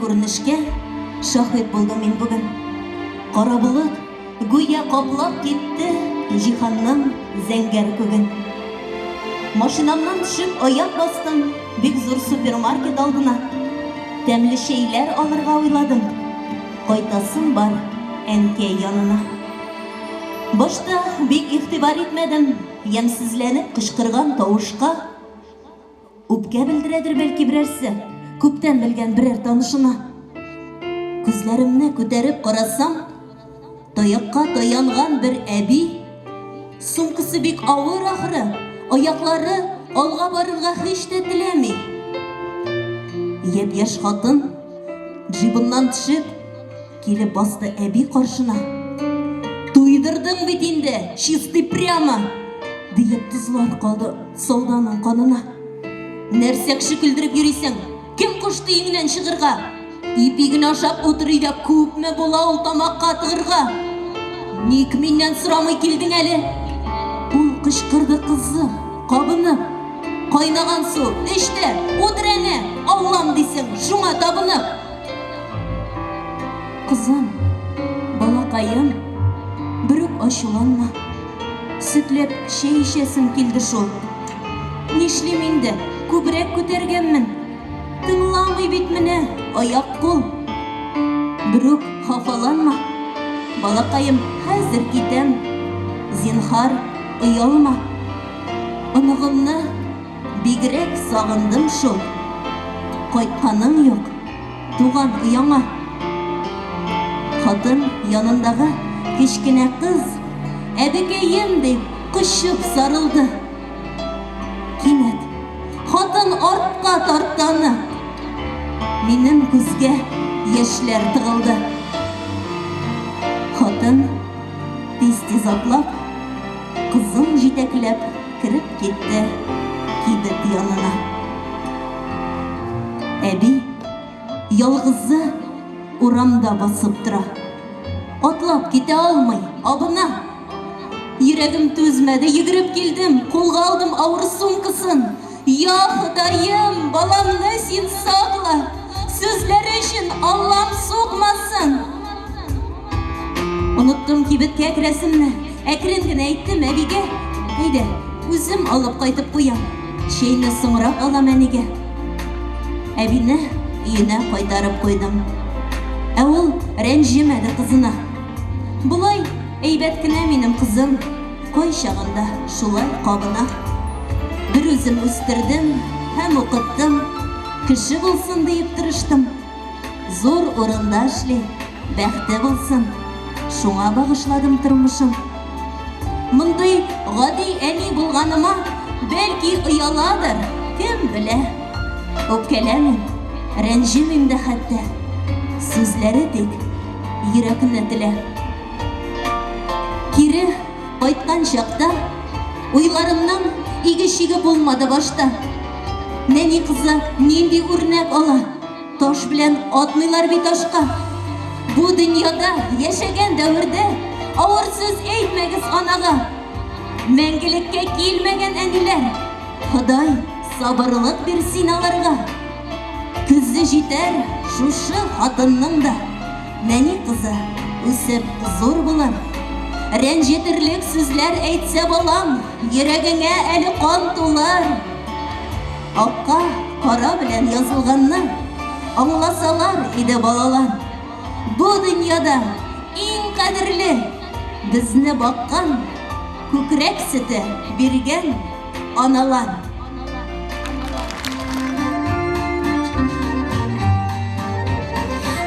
күренешкә шаһит булдым мин бүген. Кара болыт гүя каплап китте җиһанның зәңгәр күген. Машинамнан төшеп аяк бастым бик зур супермаркет алдына. Тәмле чәйләр алырга уйладым. Кайтасым бар әнкәй янына. Башта бик игътибар итмәдем ямьсезләнеп кычкырган тавышка. Үпкә белдерәдер бәлки берәрсе, күптән белгән берәр танышына. Күзләремне күтәреп карасам, таякка таянган бер әби, сумкасы бик авыр ахры, аяклары алга барырга һич тә теләми. Япь-яшь хатын джибыннан төшеп, килеп басты әби каршына. Туйдырдың бит инде, чистый прямо, диеп тозлар калды Сауданың канына. Нәрсә кеше көлдереп йөрисең? Кем кушты өеңнән чыгырга? Ипи генә ашап утыр өйдә, күпме була ул тамакка тыгырга? Ник миннән сорамый килдең әле? Ул кычкырды кызы, кабынып. Кайнаган су, эч тә, утыр әнә, Аллам дисең, шуңа табынып. Кызым, балакаем, берүк ачуланма. Сөтләп чәй эчәсем килде шул. Нишлим инде, күбрәк күтәргәнмен. Тыңламый бит менә, аяк-кул. Берүк хафаланма, балакаем, хәзер китәм. Зинһар, оялма. Оныгымны бигрәк сагындым шул. Кайтканың юк. Туган ояңа. Хатын янындагы кечкенә кыз, әбекәем дип, кочып сарылды. Кинәт хатын артка тартты аны. Минем күзгә яшьләр тыгылды. Хатын тиз-тиз атлап, кызын җитәкләп кереп китте кибет янына. Әби ялгызы урамда басып тора. Атлап китә алмый, абына. Йөрәгем түзмәде, йөгереп килдем, кулга алдым авыр сумкасын. Я Ходаем, баламны син сакла, сүзләре өчен Аллам сукмасын. Оныттым кибеткә керәсемне, әкрен генә әйттем әбигә. Әйдә, үзем алып кайтып куям. Чәйне соңрак алам әнигә. Әбине өенә кайтарып куйдым. Ә ул рәнҗемәде кызына. Болай әйбәт кенә минем кызым, кайчагында шулай кабына. Бер үзем үстердем һәм укыттым, кеше булсын диеп тырыштым. Зур урында эшли, бәхте булсын, шуңа багышладым тормышым. Мондый гади әни булганыма, бәлки, ояладыр, кем белә. Үпкәләмим, рәнҗемим дә хәтта. Сүзләре тик йөрәкне телә. Кире кайткан чакта уйларымның иге-чиге булмады башта. Нәни кызы нинди үрнәк ала? Таш белән атмыйлар бит ашка. Бу дөньяда яшәгән дәвердә авыр сүз әйтмәгез анага. Мәңгелеккә килмәгән әниләр, Ходай сабырлык бирсен аларга. Көзе җитәр шушы хатынның да, нәни кызы үсеп зур булыр. Рәнҗетерлек сүзләр әйтсә балам, йөрәгеңә әле кан тулыр. Акка кара белән язылганны аңласалар иде балалар. Бу дөньяда иң кадерле безне баккан, күкрәк сөте биргән аналар.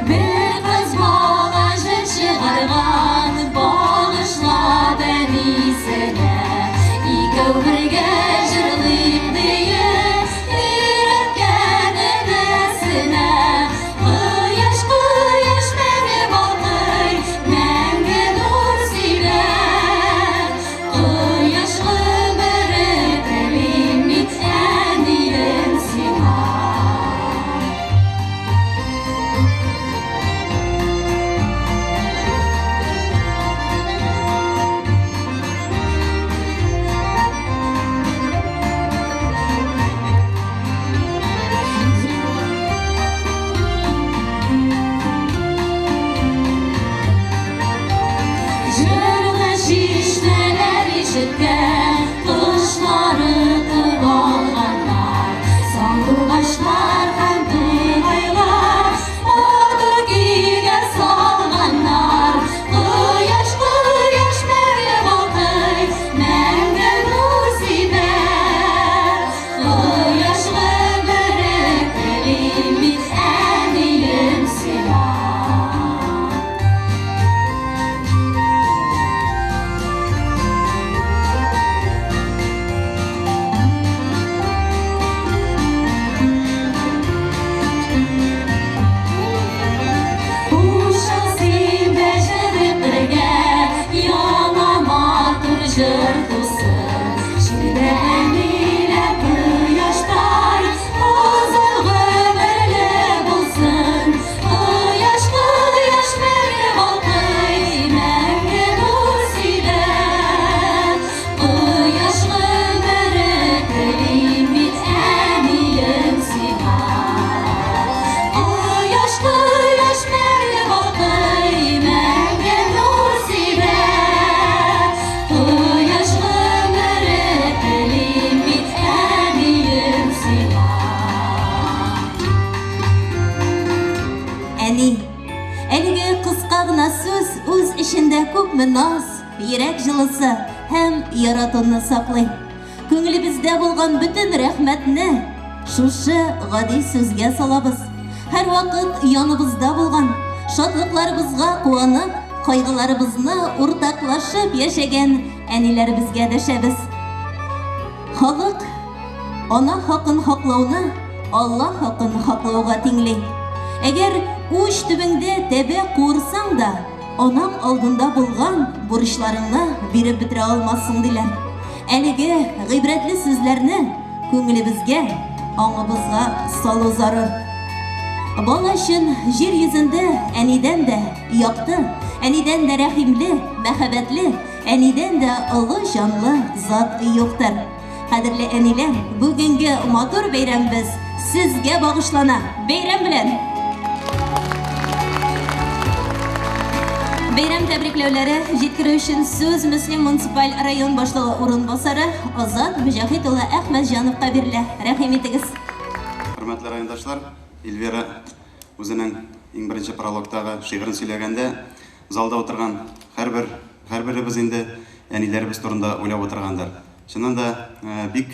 Бер кыз бала җыр чыгарган, багышлап әнисенә. Икәү бергә җырлыйк диеп, өйрәткән энесенә. Кояш, кояш мәңге балкый, мәңге нур сибә. Кояш гомере телим мин, әнием сиңа. Мәчеткә кошлары алганнар. Сандугачлар һәм тургайлар матур көйгә салганнар. Кояш, кояш мәңге балкый, мәңге нур сибә. Кояш гомере телим мин, әнием, сиңа. Кушыл син дә җырып бергә, яңа матур җыр тусын. Җирдә әниләр кояштай озын гомерле булсын. Кояш, кояш мәңге балкый, мәңге нур сибә. Кояш гомере телим мин, әнием, сиңа. Кояш, кояш мәңге балкый, мәңге нур сибә. Кояш гомере телим мин, әнием, сиңа. Әни. Әлеге кыска гына сүз үз эчендә күпме наз, йөрәк җылысы һәм яратуны саклый. Күңелебездә булган бөтен рәхмәтне шушы гади сүзгә салабыз. Һәрвакыт яныбызда булган, шатлыкларыбызга куанып, кайгыларыбызны уртаклашып яшәгән әниләребезгә дәшәбез. Халык ана хакын хаклауны Алла хакын хаклауга тиңли. Әгәр уч төбеңдә тәбә куырсаң да, анаң алдында булган бурычларыңны биреп бетерә алмассың, диләр. Әлеге гыйбрәтле сүзләрне күңелебезгә, аңыбызга салу зарур. Бала өчен җир йөзендә әнидән дә якты, әнидән дә рәхимле, мәхәббәтле, әнидән дә олы җанлы зат юктыр. Кадерле әниләр, бүгенге матур бәйрәмебез сезгә багышлана. Бәйрәм белән! Бәйрәм тәбрикләүләре җиткерү өчен сүз Мөслим муниципаль район башлыгы урынбасары Азат Мөҗәһит улы Әхмәтҗановка бирелә. Рәхим итегез. Хөрмәтле райондашлар, Эльвира үзенең иң беренче прологтагы шигырен сөйләгәндә, залда утырган һәрбер һәрберебез инде әниләребез турында уйлап утыргандыр. Чыннан да, бик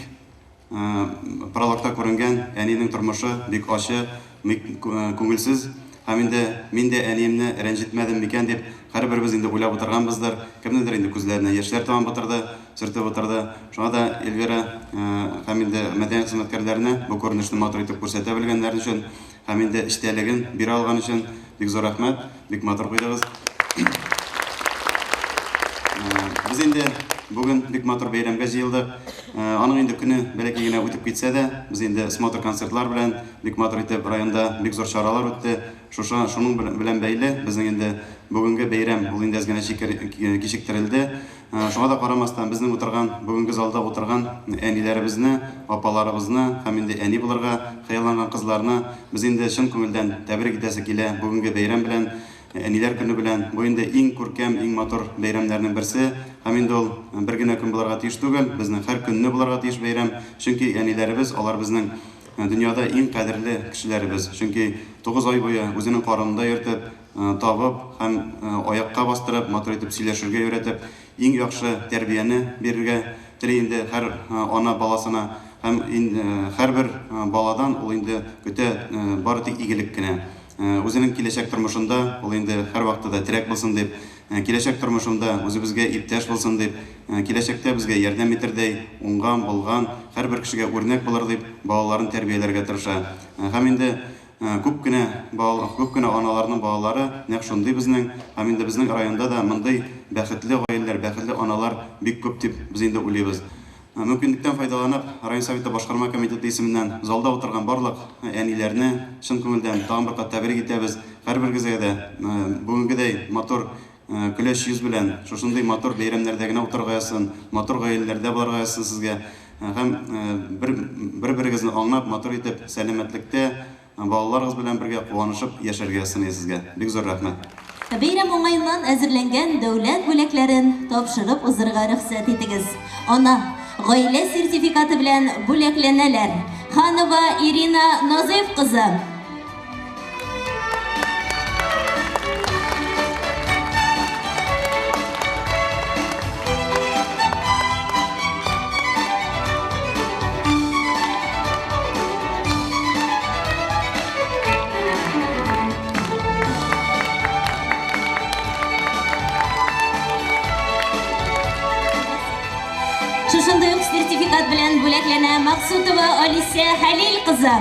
прологта күренгән әнинең тормышы бик ачы, бик күңелсез. Һәм инде мин дә әниемне рәнҗетмәдем микән дип һәрберебез инде уйлап утырганбыздыр. Кемнеңдер инде күзләренә яшьләр тамып утырды, сөртеп утырды. Шуңа да Эльвира һәм инде мәдәният хезмәткәрләренә бу күренешне матур итеп күрсәтә белгәннәре өчен һәм инде эчтәлеген бирә алган өчен бик зур рәхмәт, бик матур куйдыгыз. Без инде бүген бик матур бәйрәмгә җыелдык. Аның инде көне бәләкәй генә үтеп китсә дә, без инде смотр концертлар белән бик матур итеп районда бик зур чаралар үтте. Шушы шуның белән бәйле безнең инде бүгенге бәйрәм ул инде әз генә кичектерелде. Шуңа да карамастан, безнең утырган, бүгенге залда утырган әниләребезне, апаларыбызны һәм инде әни булырга хыялланган кызларны без инде чын күңелдән тәбрик итәсе килә бүгенге бәйрәм белән, Әниләр көне белән. Бу инде иң күркәм, иң матур бәйрәмнәрнең берсе. Һәм инде ул бер генә көн булырга тиеш түгел, безнең һәр көнне булырга тиеш бәйрәм. Чөнки әниләребез, алар безнең дөньяда иң кадерле кешеләребез. Чөнки 9 ай буе үзенең карынында йөртеп, табып һәм аякка бастырып, матур итеп сөйләшергә өйрәтеп, иң яхшы тәрбияне бирергә тели инде һәр ана баласына. Һәм һәрбер баладан ул инде көтә бары тик игелек кенә. Үзенең киләчәк тормышында ул инде һәрвакытта да терәк булсын дип, киләчәк тормышында үзебезгә иптәш булсын дип, киләчәктә безгә ярдәм итердәй, уңган, булган, һәрбер кешегә үрнәк булыр дип балаларын тәрбияләргә тырыша. Һәм инде күп кенә күп кенә аналарның балалары нәкъ шундый безнең. Һәм инде безнең районда да мондый бәхетле гаиләләр, бәхетле аналар бик күп дип без инде уйлыйбыз. Мөмкинлектән файдаланып, район Советы башкарма комитеты исеменнән залда утырган барлык әниләрне чын күңелдән тагын бер кат тәбрик итәбез. Һәрберегезгә дә бүгенгедәй матур көләч йөз белән шушындый матур бәйрәмнәрдә генә утырырга язсын, матур гаиләләрдә булырга язсын сезгә. Һәм бер-берегезне аңлап, матур итеп, сәламәтлектә, балаларыгыз белән бергә куанышып яшәргә язсын сезгә. Бик зур рәхмәт. Бәйрәм уңаеннан әзерләнгән дәүләт бүләкләрен тапшырып узырга рөхсәт итегез. Ана, гаилә сертификаты белән бүләкләнәләр. Ханова Ирина Назыйф кызы. Шушындый ук сертификат белән бүләкләнә Максутова Алисә Хәлил кызы.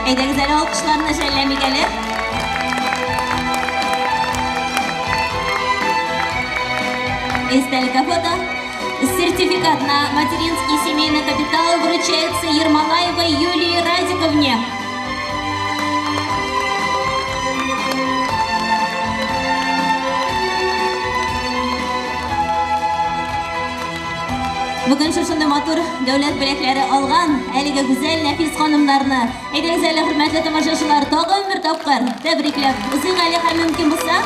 Әйдәгез әле алкышларны жәлләмик әле. Истәлеккә фото. Сертификат на материнский семейный капитал вручается Ермолаевой Юлии Радиковне. Бүген шушындый матур дәүләт бүләкләре алган әлеге гүзәл нәфис ханымнарны әйдәгез әле, хөрмәтле тамашачылар, тагын бер тапкыр тәбрикләп узыйк әле һәм мөмкин булса,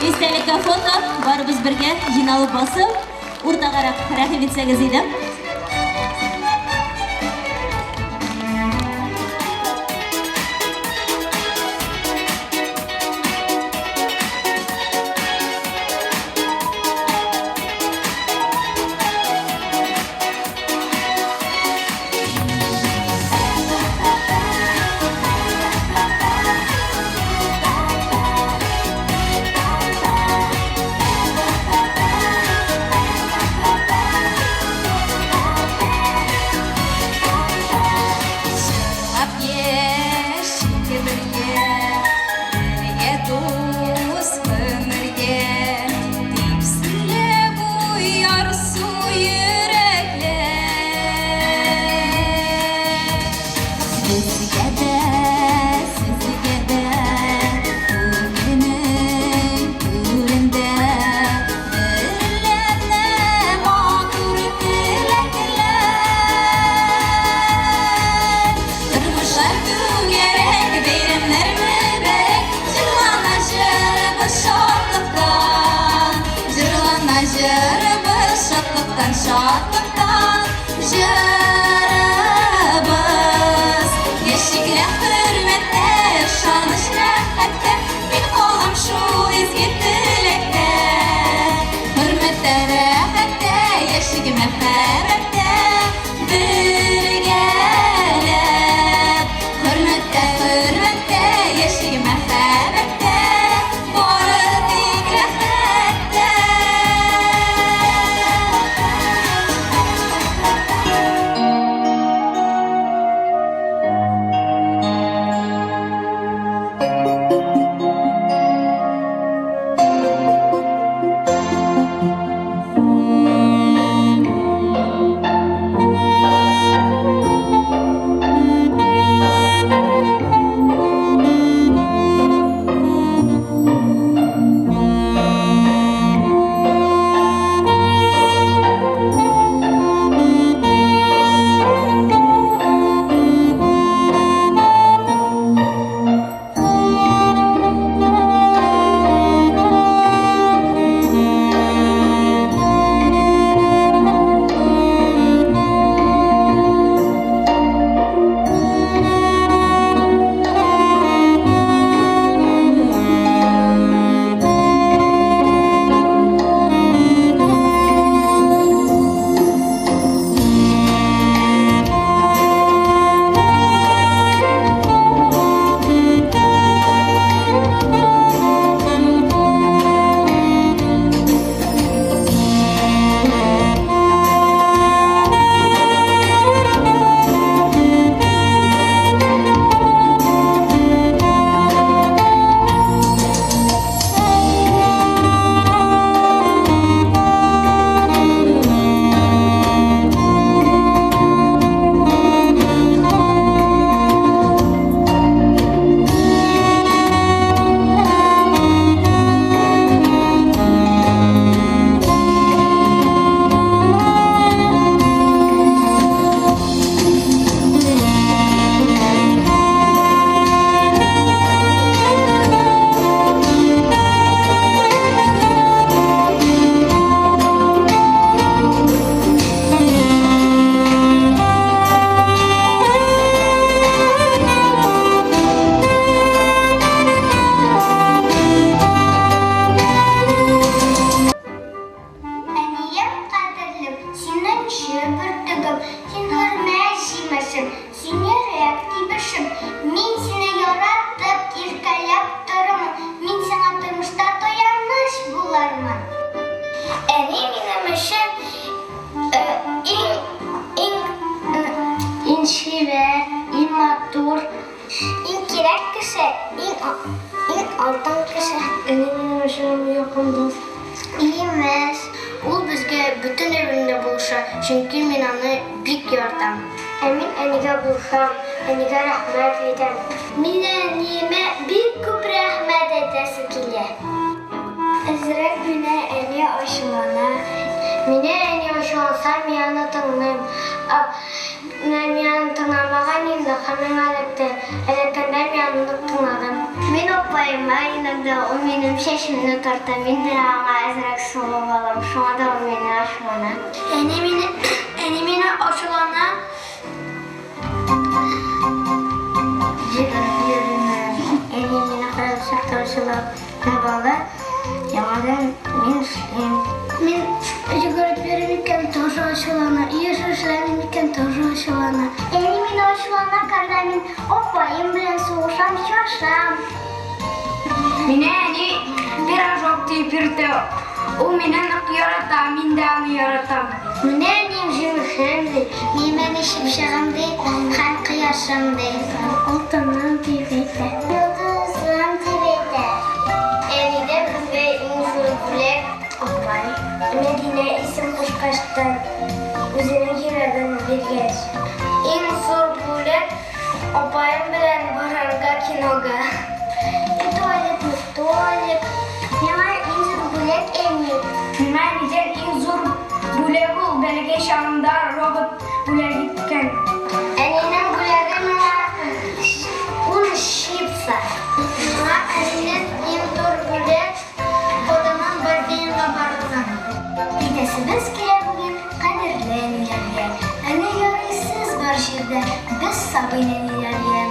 истәлеккә фото барыбыз бергә җыйналып басып, уртагарак рәхим итсәгез иде. Иң алтын кеше. Әни минем өчен якын дус. Имеш, ул безгә бөтен әйберендә булыша, чөнки мин аны бик яратам. Ә мин әнигә булышам, әнигә рәхмәт әйтәм. Мин әниемә бик күп рәхмәт әйтәсе килә. Әзрәк мине әни ачулана. Мине әни ачуланса, мин аны тыңлыйм. Менә мин аны тыңламаган инде, һәм миңа эләкте. Эләккәндә мин аны нык тыңладым. Мин апаема иногда ул минем чәчемне тарта, мин дә аңа әзрәк сугып алам, шуңа да ул мине ачулана. Әни мине, әни мине ачулана. Йөгереп йөрүне, әни мине кайчакта ачулана. Ә бала яңадан мин эшлим. Мин йөгереп йөрим икән, тоже ачулана. Еш эшләмим икән, тоже ачулана. Әни мине ачулана, когда мин апаем белән сугышам, чашам. Мине әни пирожок дип йөртә. Ул мине нык ярата, мин дә аны яратам. Мине әнием җимешем ди, минем әни чыпчыгым ди һәм кояшым ди. Алтыным дип әйтә. Йолдызым дип әйтә. Әнидән безгә иң зур бүләк, апай. Мәдинә исем кушкачтан, үзенең йөрәген биргәч. Иң зур бүләк, апаем белән барырга кинога. И туалетный столик. Миңа иң зур бүләк, әни. Миңа әнидән иң зур бүләк ул бәләкәй чагымда робот бүләк иткән. Әнинең бүләге миңа ул чипсы. Миңа әнинең иң зур бүләк коданың бассейнга баруы. Әйтәсебез килә бүген кадерле әниләргә. Әни ярый сез бар җирдә, без сабый нәниләргә.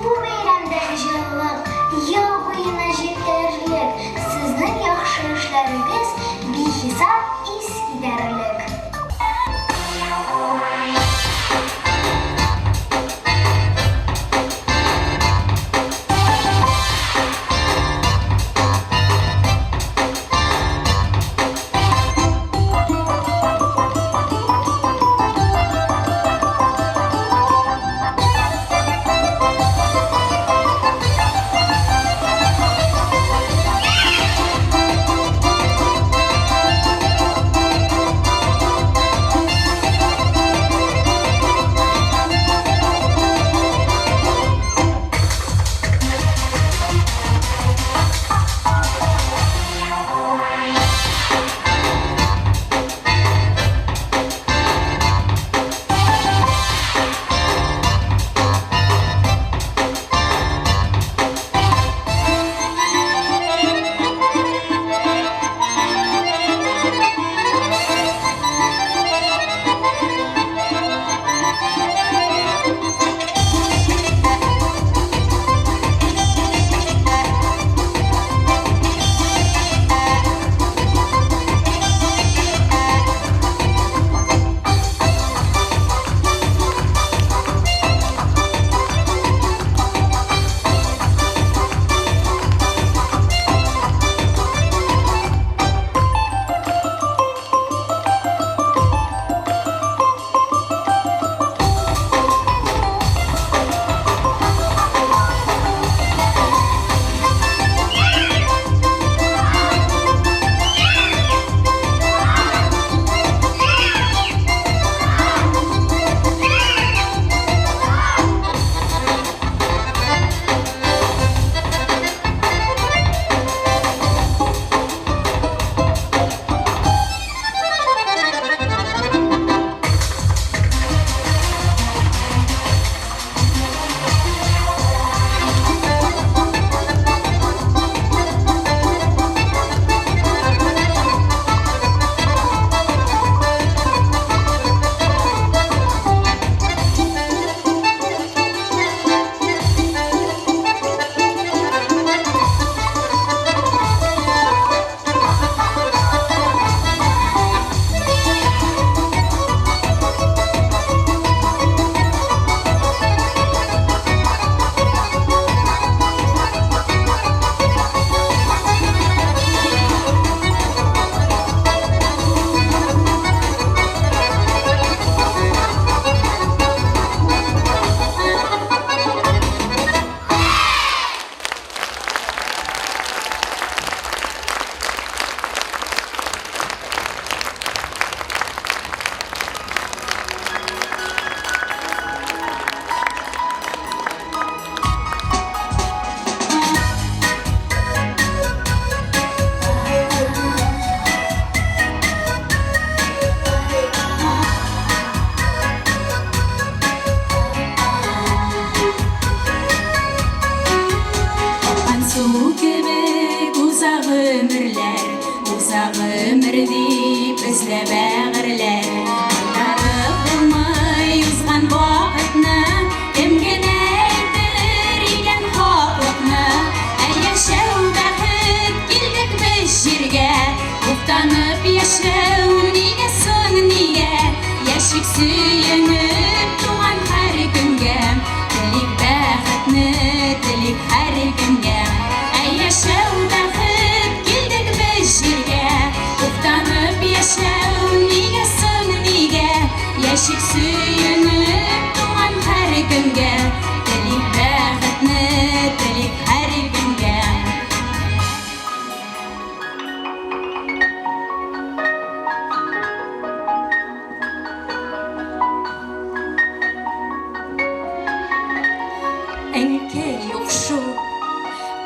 Бу бәйрәмдә җылылык ел буена җитәрлек. Сезнең яхшы эшләрегез бихисап искитәрлек.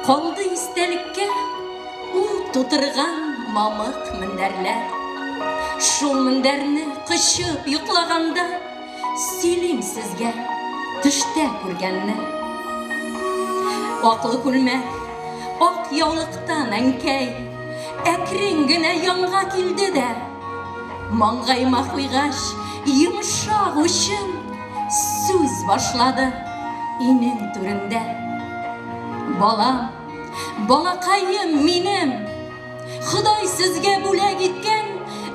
Калды истәлеккә ул тутырган мамык мендәрләр. Шул мендәрне кочып йоклаганда сөйлим сезгә төштә күргәнне. Аклы күлмәк, ак яулыктан әнкәй әкрен генә янга килде дә, маңгаема куйгач йомшак учын сүз башлады өйнең түрендә. Балам, балакаем минем, Ходай сезгә бүләк иткән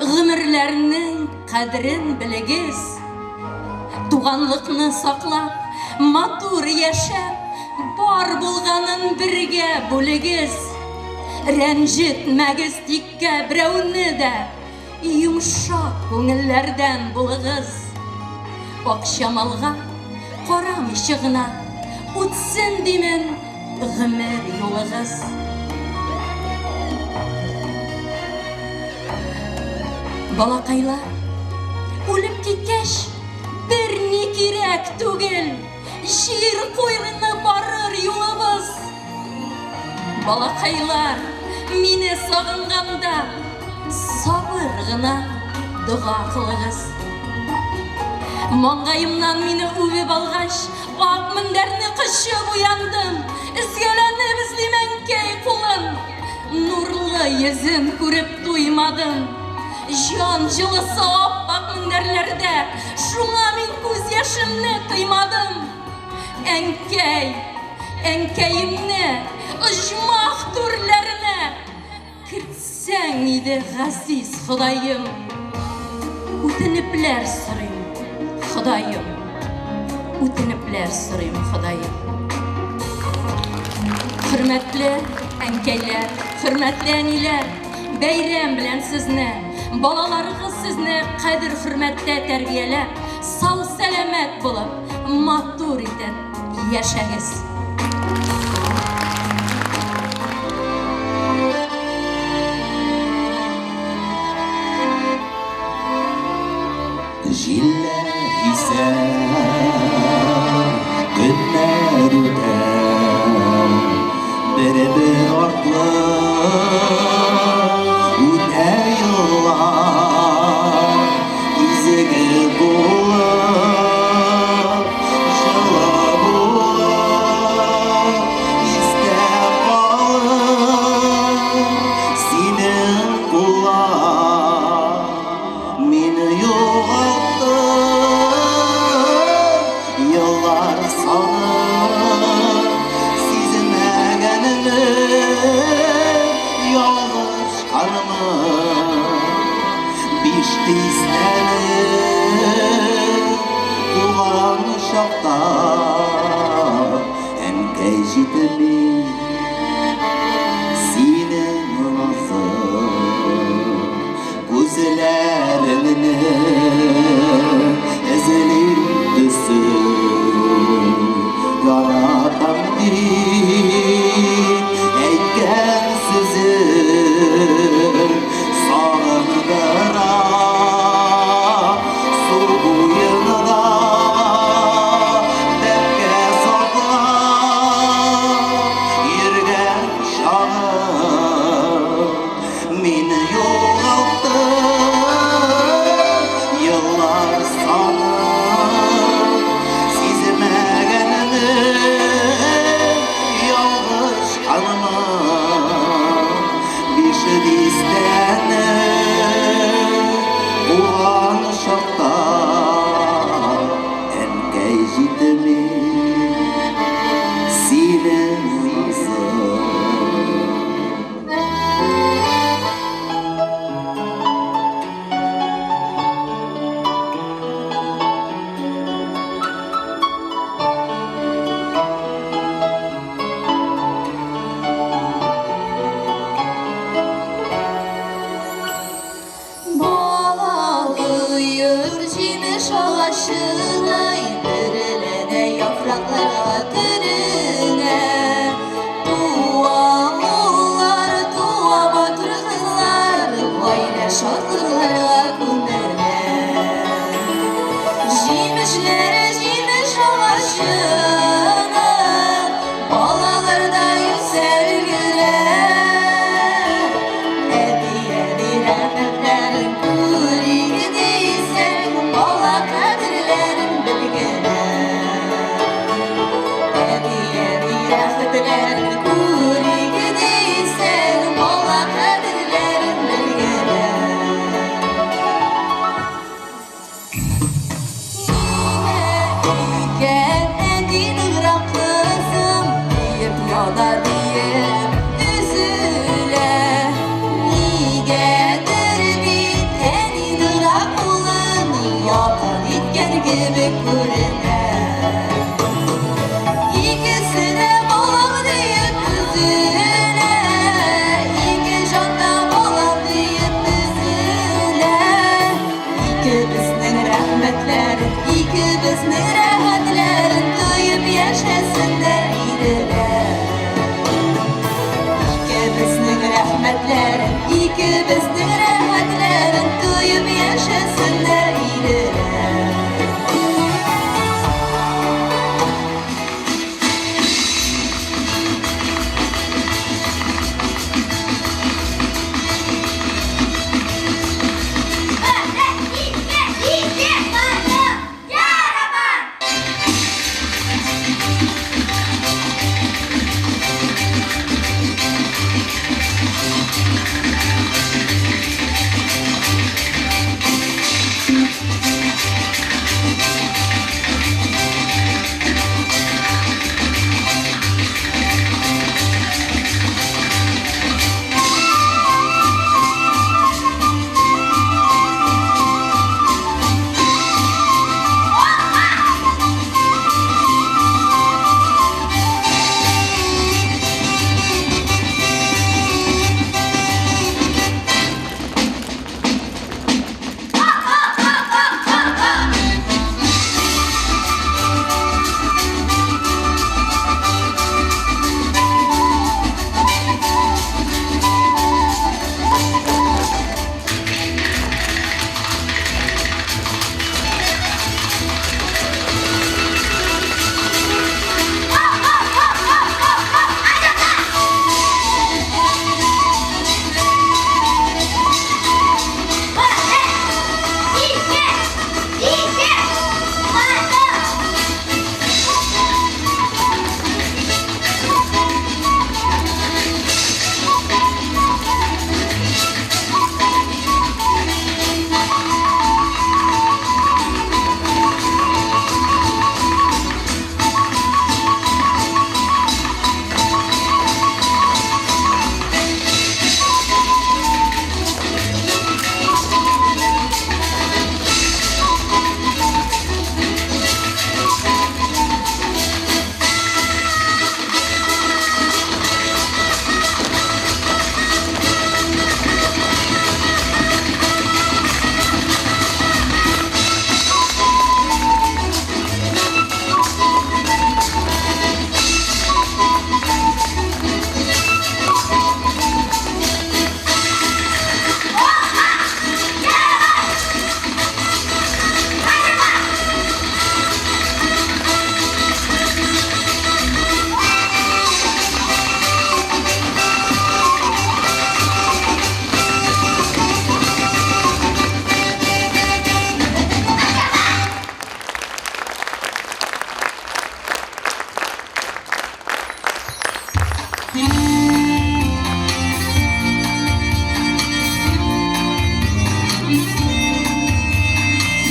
гомерләрнең кадерен белегез. Туганлыкны саклап, матур яшәп, бар булганын бергә бүлегез. Рәнҗетмәгез тиккә берәүне дә, йомшак күңелләрдән булыгыз. Акча малга карамыйча гына үтсен димен гомер юлыгыз. Балакайлар, үлеп киткәч, берни кирәк түгел, җир куенына барыр юлыбыз. Балакайлар, мине сагынганда сабыр гына дога кылыгыз. Маңгаемнан мине үбеп алгач, ак мендәрне кочып уяндым. Өзгәләнеп эзлим әнкәй кулын. Нурлы йөзен күреп туймадым. Җан җылысы ап-ак мендәрләрдә, шуңа мин күз яшемне тыймадым. Әнкәй, әнкәемне оҗмах түрләренә кертсәң иде, газиз Ходаем. Үтенепләр сорыйм, Ходаем. Үтенепләр сорыйм, Ходаем. Хөрмәтле әнкәйләр, хөрмәтле әниләр, бәйрәм белән сезне, балаларыгыз сезне кадер-хөрмәттә тәрбияләп, сау-сәламәт булып, матур итеп яшәгез. Җилләр исә, көннәр үтә, бер-бер артлы үтә еллар, изге булып, җылы булып, истә калыр синең куллар. Мине югалттым, еллар санын сизмәгәнмен, ялгышканмын. Биш дистәне туган чакта әнкәй җитми синең назы күзләреңне эзлим төсен яратам дип әйткән сүзең сагындыра су буенда бәбкә саклап рәхмәтләрен, икебезнең рәхәтләрен тоеп яшәсеннәр иделәр.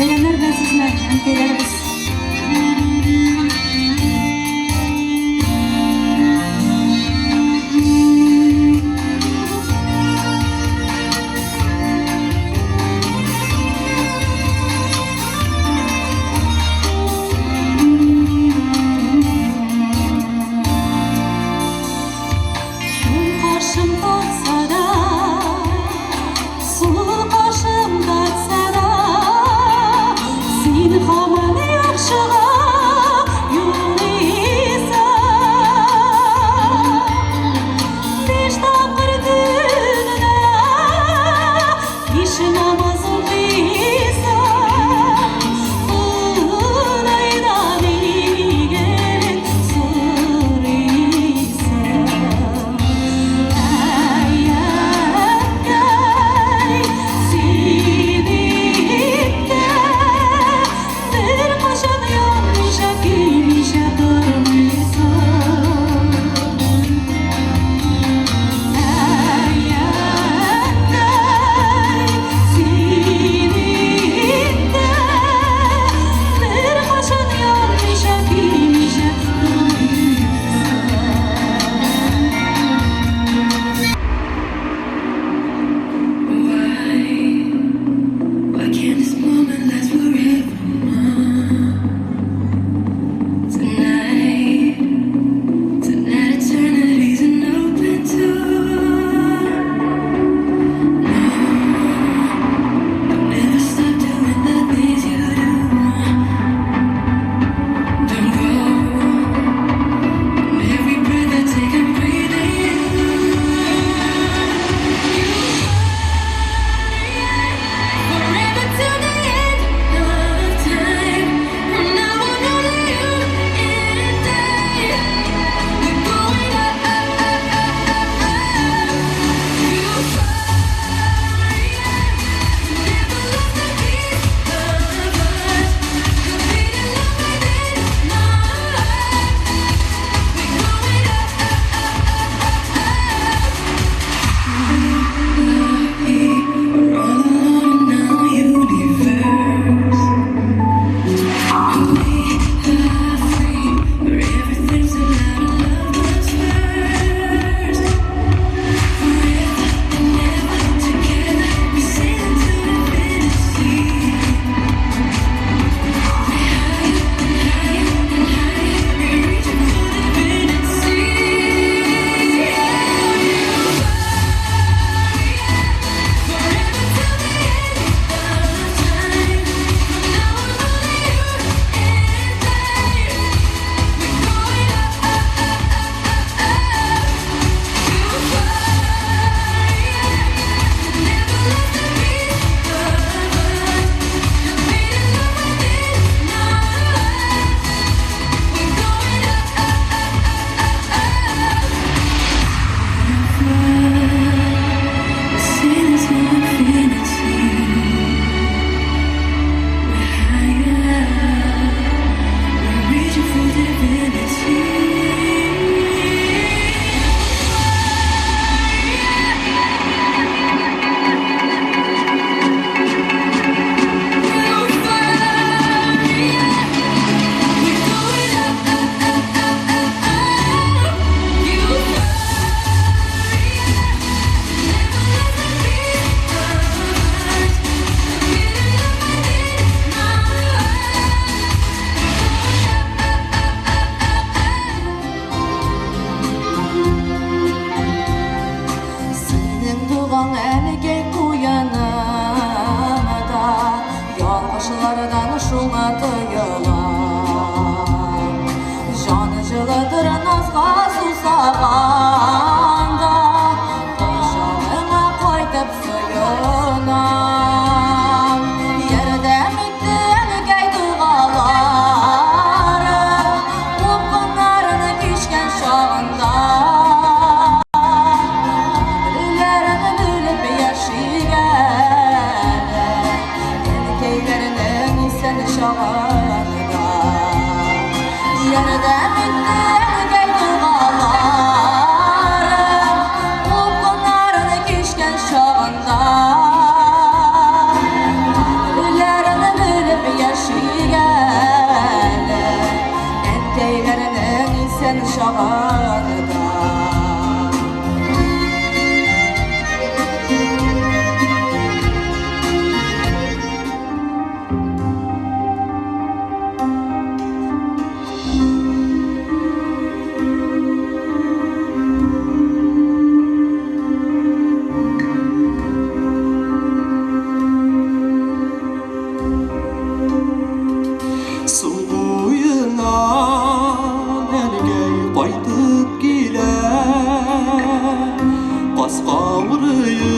Бәйрәмнәр белән сезне, әнкәйләребез. Шул кашым тартса да, сул кашым тартса да, син һаман Торсаң, әнкәй куенымда, Ялгышлардан шуңа тыелам. Җан җылытыр назга сусаганда, Кочагыңа кайтып сыенам. Ярдәм итте әнкәй догалары, Упкыннарны кичкән чагында. Гомерләрен бүлеп яшик әле, Әнкәйләрнең исән чагында. Ярдәм итте әнкәй догалары, Упкыннарны кичкән чагында. Гомерләрен бүлеп яшик әле, Әнкәйләрнең исән чагында. Су буеннан әнкәй кайтып килә, Каскаурые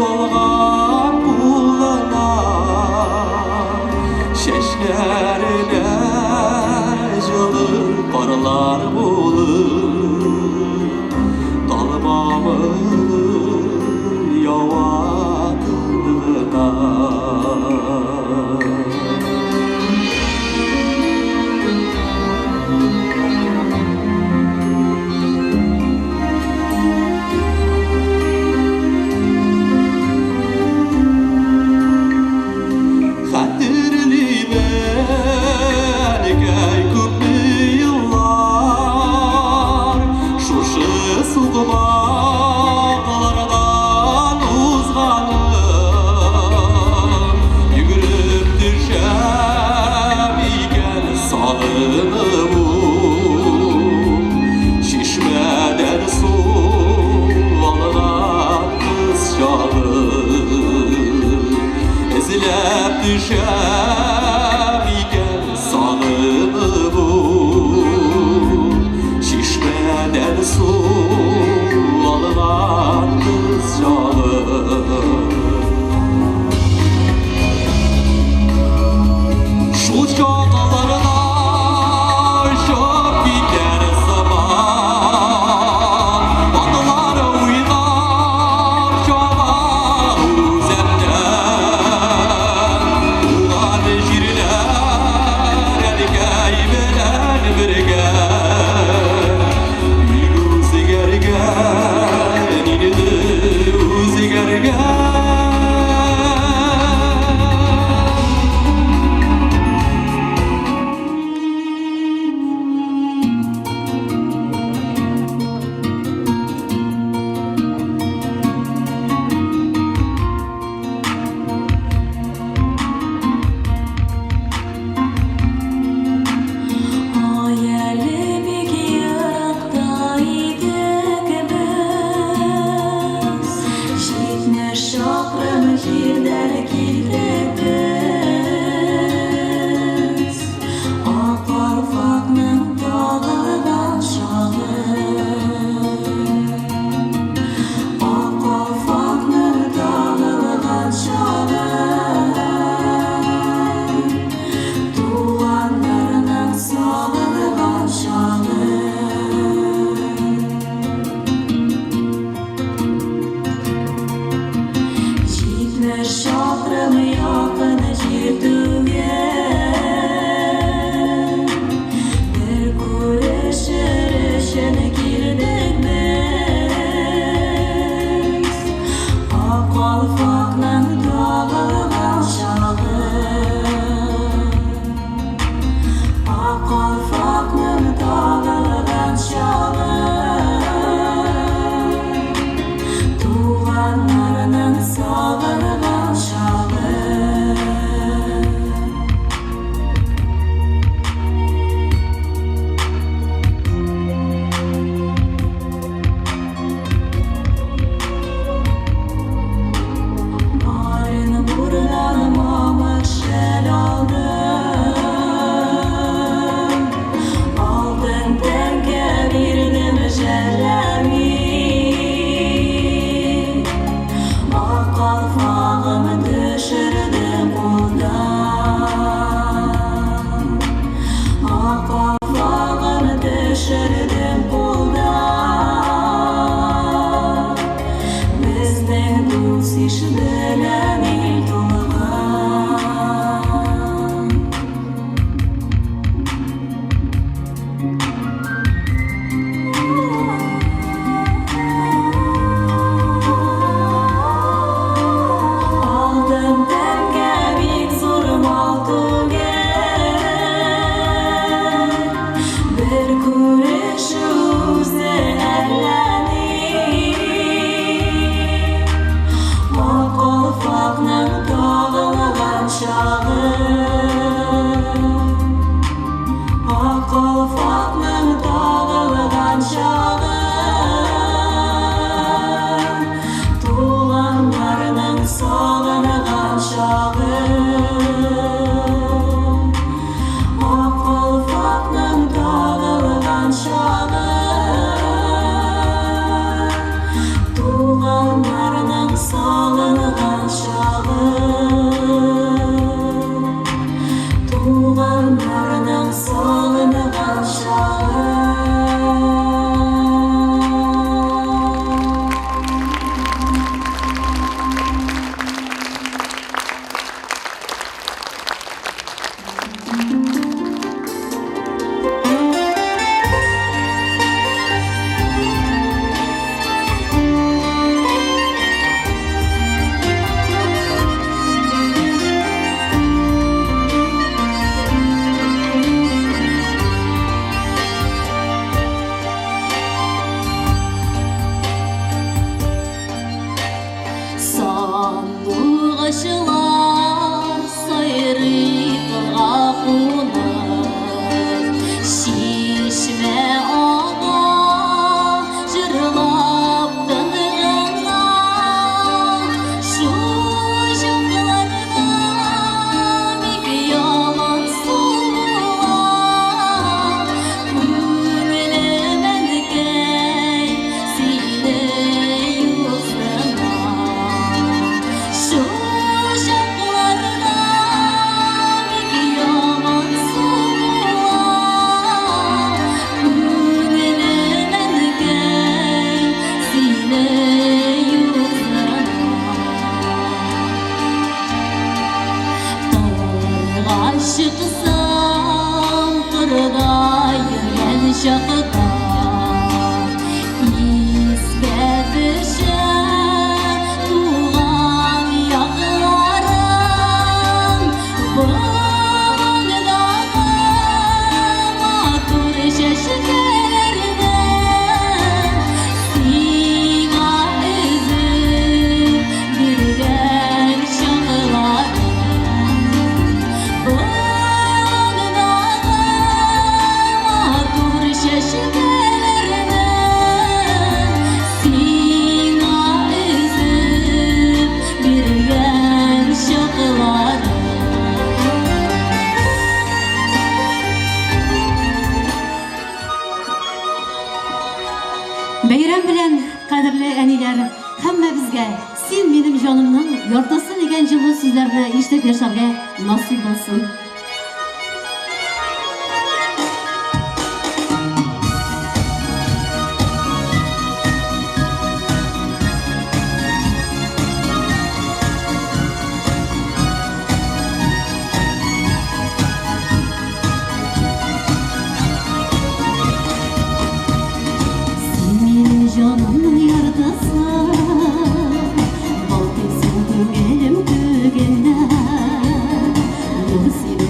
алган кулына, Чәчләренә җылы карлар булып, Талмамылыр ява тыныгына. Сандугачлар сайрый кырга кунып, Чишмә ага җырлап тын гына. Шул чакларда бик ямансу була Күңелем, әнкәй, сине юксына. Шул чакларда бик ямансу була Күңелем, әнкәй, сине юксына. Кырга чыксам, кырда йөргән чакта Искә төшә туган якларым, Болындагы матур чәчкәләрне Сиңа өзеп биргән чакларым. Болындагы матур чәчкәләрне Сиңа өзеп биргән чакларым. Бәйрәм белән, кадерле әниләр, һәммәбезгә син минем җанымның яртысы дигән җылы сүзләрне ишетеп яшәргә насыйп булсын. Син минем җанымның яртысы, Балкыйсың күңелем күгендә. Нур сибеп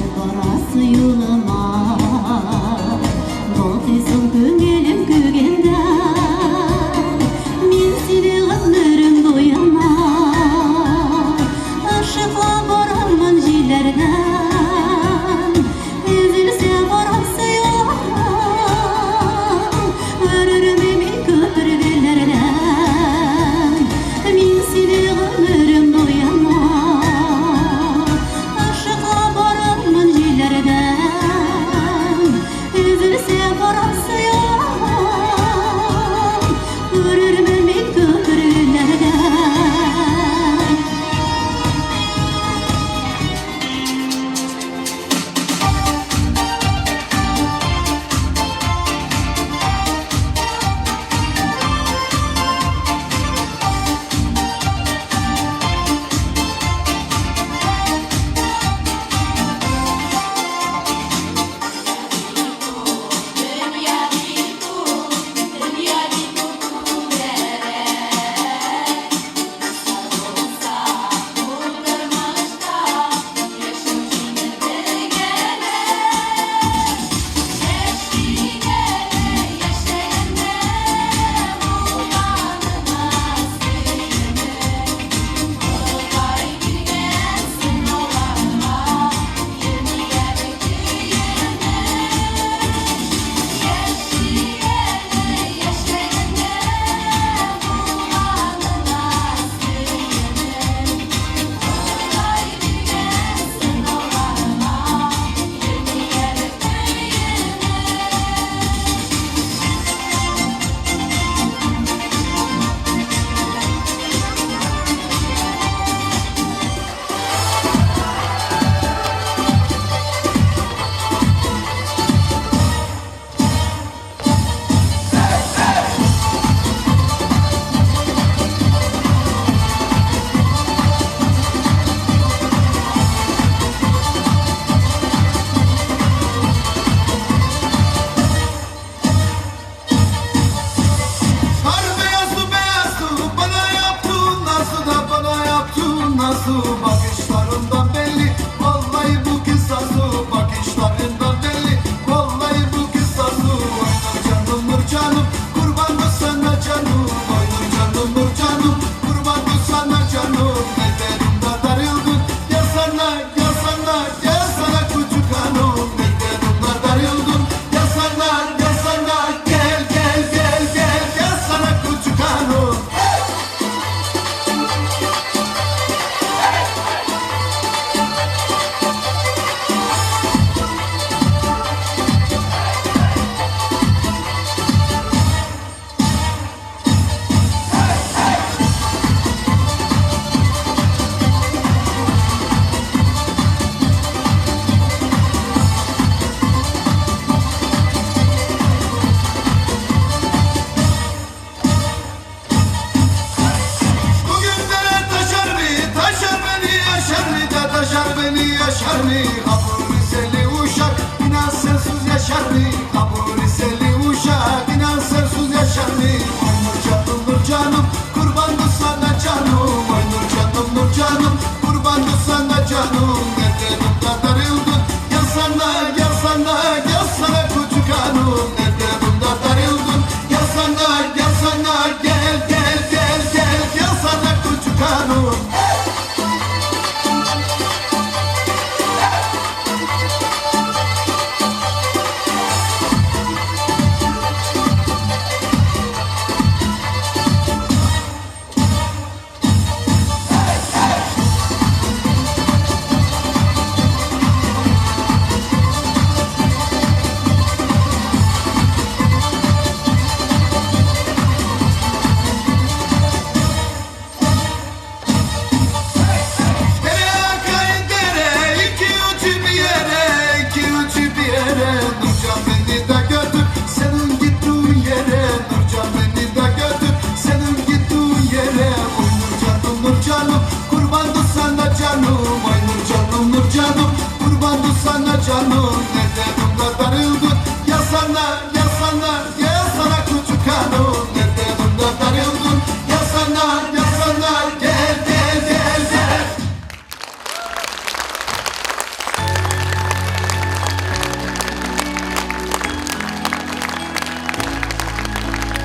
canım Nerede bunda darıldın Gel sana gel sana gel sana küçük hanım Nerede bunda darıldın Gel sana gel sana gel gel gel gel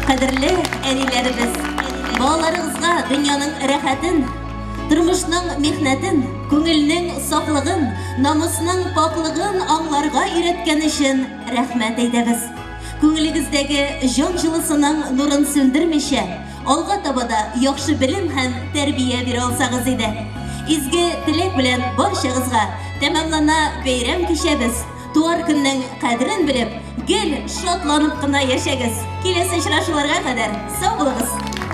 Кадерле әниләребез, балаларыгызга дөньяның рәхәтен, тормышның михнәтен, күңелнең сафлыгын, намусның пакьлыгын аңларга өйрәткән өчен рәхмәт әйтәбез. Күңелегездәге җан җылысының нурын сүндермичә, алга таба да яхшы белем һәм тәрбия бирә алсагыз иде. Изге теләк белән барчагызга тәмамлана бәйрәм кичәбез. Туар көннең кадерен белеп, гел шатланып кына яшәгез. Киләсе очрашуларга кадәр сау булыгыз.